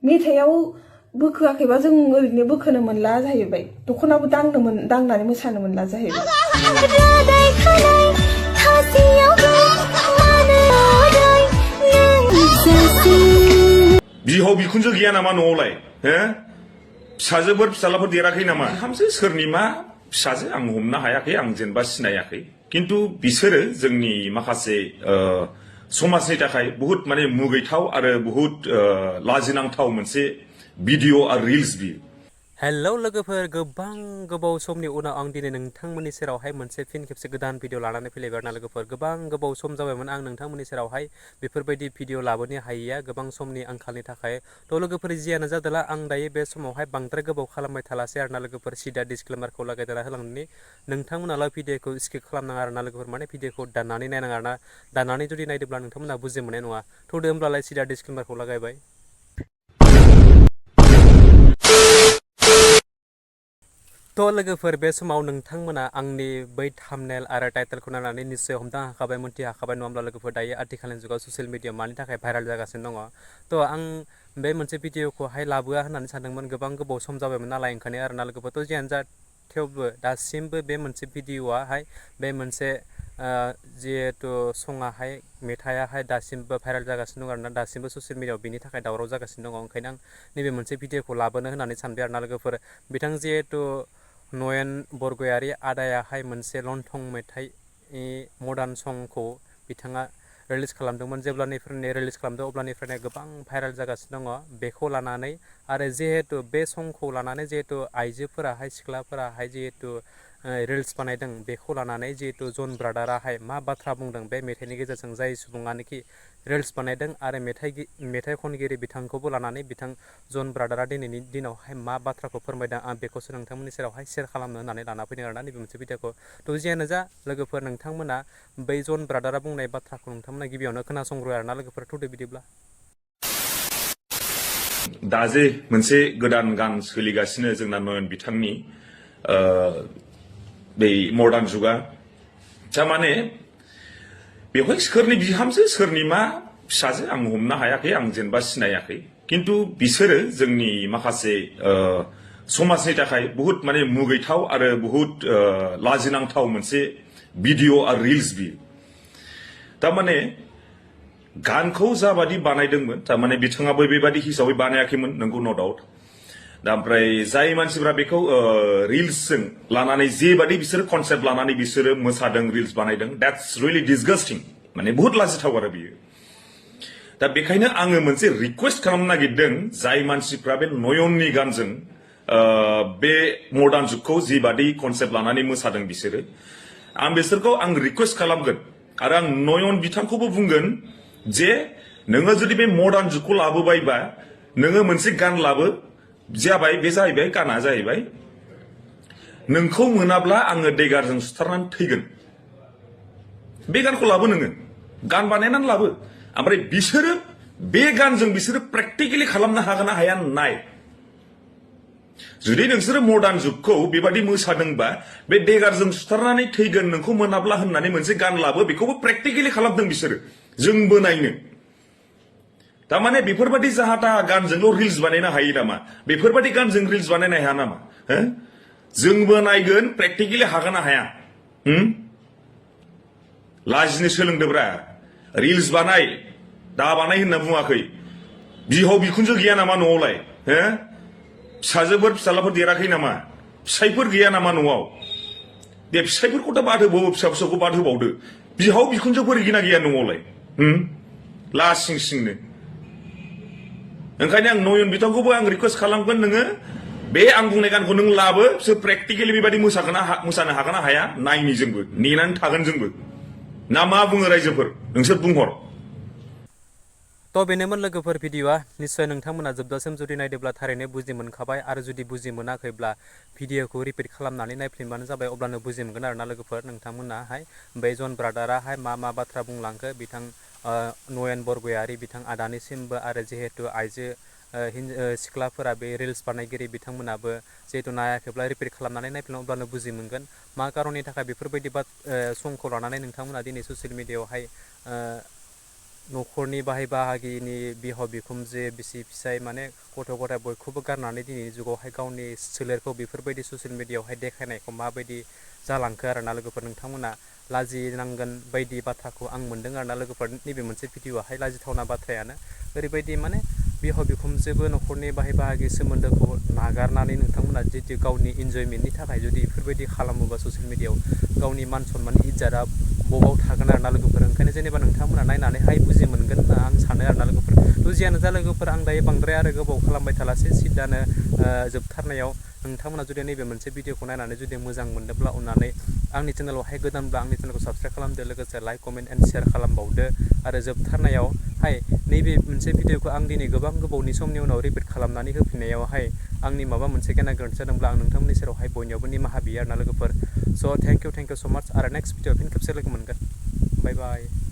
मेथाइयाव बोखोआखैबा जों ओरैनो बोखोनो मोनला जाहैबाय दखनाबो दांनानै मोसानो मोनला जाहैबाय बिहाव बिखुनजो गैया नामा न'आवलाय हो फिसाजोफोर फिसालाफोर देराखै नामा हामसो सोरनि मा फिसाजो आं हमनो हायाखै आं जेनेबा सिनायाखै किन्तु बिसोरो जोंनि माखासे समाजनि थाखाय बहुत माने मुगैथाव आरो बहुत लाजिनांथाव मोनसे भिडिअ आरो रिल्स बियो हेलौ लोगोफोर गोबां गोबाव समनि उनाव आं दिनै नोंथांमोननि सेरावहाय मोनसे फिन खेबसे गोदान भिडिअ लानानै फैलायबाय आरोना लोगोफोर गोबां गोबाव सम जाबायमोन आं नोंथांमोननि सेरावहाय बेफोरबायदि भिडिअ लाबोनो हायैया गोबां समनि आंखालनि थाखाय थ' लोगोफोर जियानो जादोला आं दायो बे समावहाय बांद्राय गोबाव खालामबाय थालासै आरोना लोगोफोर सिदा डिसक्लेमारखौ लागायदेरना होलांनानै नोंथांमोनाल' भिडिअखौ स्किप खालामनाङा आरोना लोगोफोर माने भिडिअखौ दाननानै नायनाङा आरोना दाननानै जुदि नायदोंब्ला नोंथांमोना बुजि मोननाय नङा थ' दे होमब्लालाय सिदा डिसक्लेमारखौ लागायबाय तो लोगोफोर बे समाव नोंथांमोना आंनि बै थाम्बनेल आरो टाइटेलखौ नायनानै निश्चय हमदां हाखाबाय मोनथि हाखाबाय नङा होमब्ला लोगोफोर दायो आथिखालनि जुगाव ससियेल मिडियायाव मानि थाखाय भाइरेल जागासिनो दङ तो आं बे मोनसे भिडिअखौहाय लाबोआ होननानै सानदोंमोन गोबां गोबाव सम जाबायमोन नालाय ओंखायनो आरोना लोगोफोर तो जियानो जा थेवबो दासिमबो बे मोनसे भिडिअआहाय बे मोनसे जिहेतु सङाहाय मेथाइयाहाय दासिमबो भाइरेल जागासिनो दं आरोना दासिमबो ससियेल मिडियायाव बिनि थाखाय दावराव जागासिनो दङ ओंखायनो आं नैबे मोनसे भिडिअखौ लाबोनो होननानै सानबाय आरोना लोगोफोर बिथां जिहेतु नयन बरगयारि आदायाहाय मोनसे लन्थं मेथाइ मडार्न संखौ बिथाङा रिलिज खालामदोंमोन जेब्लानिफ्रायनो रिलिज खालामदों अब्लानिफ्रायनो गोबां भाइरेल जागासिनो दङ बेखौ लानानै आरो जिहेतु बे संखौ लानानै जिहेतु आइजोफोराहाय सिख्लाफोराहाय जिहेतु रिल्स बानायदों बेखौ लानानै जिहेतु जन ब्रादाराहाय मा बाथ्रा बुंदों बे मेथाइनि गेजेरजों जाय सुबुङानोखि रिल्स बानायदों आरो मेथाइ खनगिरि बिथांखौबो लानानै बिथां जन ब्रादारा दिनैनि दिनावहाय मा बाथ्राखौ फोरमायदों आं बेखौसो नोंथांमोननि सेरावहाय शेयार खालामनो होननानै लाना फैदों आरोना नैबे मोनसे भिडिअखौ थ' जियानो जा लोगोफोर नोंथांमोना बै जन ब्रादारा बुंनाय बाथ्राखौ नोंथांमोना गिबियावनो खोनासंग्रो आरोना लोगोफोर थ'दो बिदिब्ला दाजे मोनसे गोदान गान सोलिगासिनो जोंना नयन बिथांनि बे मडार्न जुगा थारमाने बेवहाय सोरनि बिहामजो सोरनि मा फिसाजो आं हमनो हायाखै आं जेनेबा सिनायाखै किन्तु बिसोरो जोंनि माखासे समाजनि थाखाय बहुत माने मुगैथाव आरो बहुत लाजिनांथाव मोनसे भिडिअ आरो रिल्स बियो थारमाने गानखौ जाबादि बानायदोंमोन थारमाने बिथाङाबो बेबादि हिसाबै बानायाखैमोन नंगौ नो डाउट दा ओमफ्राय जाय मानसिफ्रा बेखौ रिल्सजों लानानै जेबादि बिसोरो कनसेप्ट लानानै बिसोरो मोसादों रिल्स बानायदों दैट्स रियेलि डिसगास्टिं माने बहुत लाजिथाव आरो बियो दा बेखायनो आङो मोनसे रिक्वेस्ट खालामनो नागिरदों जाय मानसिफ्रा बे नयननि गानजों बे मडार्न जुगखौ जिबादि कनसेप्ट लानानै मोसादों बिसोरो आं बिसोरखौ आं रिक्वेस्ट खालामगोन आरो आं नयन बिथांखौबो बुंगोन जे नोङो जुदि बे मडार्न जुगखौ लाबोबायबा नोङो मोनसे गान लाबो जाबाय बे जाहैबाय गाना जाहैबाय नोंखौ मोनाब्ला आङो देगारजों सुथारनानै थैगोन बे गानखौ लाबो नोङो गान बानायनानै लाबो ओमफ्राय बिसोरो बे गानजों बिसोरो प्रेक्टिकेलि खालामनो हागोन ना हाया नाय जुदि नोंसोरो मडार्न जुगखौ बेबादि मोसादोंबा बे देगारजों सुथारनानै थैगोन नोंखौ मोनाब्ला होननानै मोनसे गान लाबो बेखौबो प्रेक्टिकेलि खालामदों बिसोरो जोंबो नायनो थारमाने बेफोरबादि जाहा ताहा गानजोंल' रिल्स बानायनो हायो नामा बेफोरबादि गानजों रिल्स बानायनो हाया नामा जोंबो नायगोन प्रेक्टिकेलि हागोन ना हाया लाजिनो सोलोंदोब्रा रिल्स बानाय दा बानाय होनना बुङाखै बिहाव बिखुनजो गैया नामा न'आवलाय फिसाजोफोर फिसालाफोर देराखै नामा फिसाइफोर गैया नामा न'आव दे फिसाइफोरखौ दा बाद होबावो फिसा फिसौखौ बाद होबावदो बिहाव बिखुनजोफोर गैना गैया न'आवलाय लासिं सिंनो ओंखायनो आं नयन बिथांखौबो आं रिक्वेस्ट खालामगोन नोङो बे आं बुंनाय गानखौ नों लाबो बिसोर प्रेक्टिकेलि बेबादि मोसानो हागोन ना हाया नायनि जोंबो नेनानै थागोन जोंबो ना मा बुङो रायजोफोर नोंसोर बुंहर थ' बेनोमोन लोगोफोर भिडिअआ निश्चय नोंथांमोना जोबजासिम जुदि नायदोंब्ला थारैनो बुजि मोनखाबाय आरो जुदि बुजि मोनाखैब्ला भिडिअखौ रिपिट खालामनानै नायफिनबानो जाबाय अब्लानो बुजि मोनगोन आरोना लोगोफोर नोंथांमोनाहाय बे जन ब्रादाराहाय मा बाथ्रा बुंलांखो बिथां नयन बरगयारि बिथां आदानिसिमबो आरो जिहेतु आइजो सिख्लाफोरा बे रिल्स बानायगिरि बिथांमोनाबो जिहेतु नायाखैब्ला रिपिट खालामनानै नायफिन अब्लानो बुजि मोनगोन मा कारननि थाखाय बेफोरबायदि संखौ लानानै नोंथांमोना दिनै ससियेल मिडियायावहाय न'खरनि बाहाय बाहागिनि बिहाव बिखुनजो बिसि फिसाय माने गथ' गथाय बयखौबो गारनानै दिनैनि जुगावहाय गावनि सोलेरखौ बेफोरबायदि ससियेल मिडियायावहाय देखायनायखौ माबायदि जालांखो आरोना लोगोफोर नोंथांमोना लाजिनांगोन बायदि बाथ्राखौ आं मोनदों आरोना लोगोफोर नैबे मोनसे भिडिअ'आहाय लाजिथावना बाथ्रायानो ओरैबायदि माने बिहाव बिखुनजोबो न'खरनि बाहाय बाहागि सोमोन्दोखौ नागारनानै नोंथांमोना जुदि गावनि इन्जयमेन्टनि थाखाय जुदि बेफोरबायदि खालामोबा ससियेल मिडियायाव गावनि मान सन्मान इज्जतआ बबाव थागोन आरोना लोगोफोर ओंखायनो जेनेबा नोंथांमोना नायनानैहाय बुजि मोनगोन होनना आं सानो आरोना लोगोफोर थ' जियानो जा लोगोफोर आं दायो बांद्राय आरो गोबाव खालामबाय थालासै सिदानो जोबथारनायाव नोंथांमोना जुदि नैबे मोनसे भिडिअखौ नायनानै जुदि मोजां मोनदोंब्ला अननानै आंनि चेनेलावहाय गोदानब्ला आंनि चेनेलखौ साबस्क्राइब खालामदो लोगोसे लाइक कमेन्ट एन्ड शेयार खालामबावदो आरो जोबथारनायावहाय नैबे मोनसे भिडिअखौ आं दिनै गोबां गोबावनि समनि उनाव रिपिट खालामनानै होफिननायावहाय आंनि माबा मोनसे गेना गोरोन्थि जादोंब्ला आं नोंथांमोननि सेरावहाय बयनियावबो निमाहा बियो आरोना लोगोफोर स' थेंक इउ स' माच आरो नेक्स्ट भिडिअ फिन खेबसे लोगो मोनगोन बाय बाय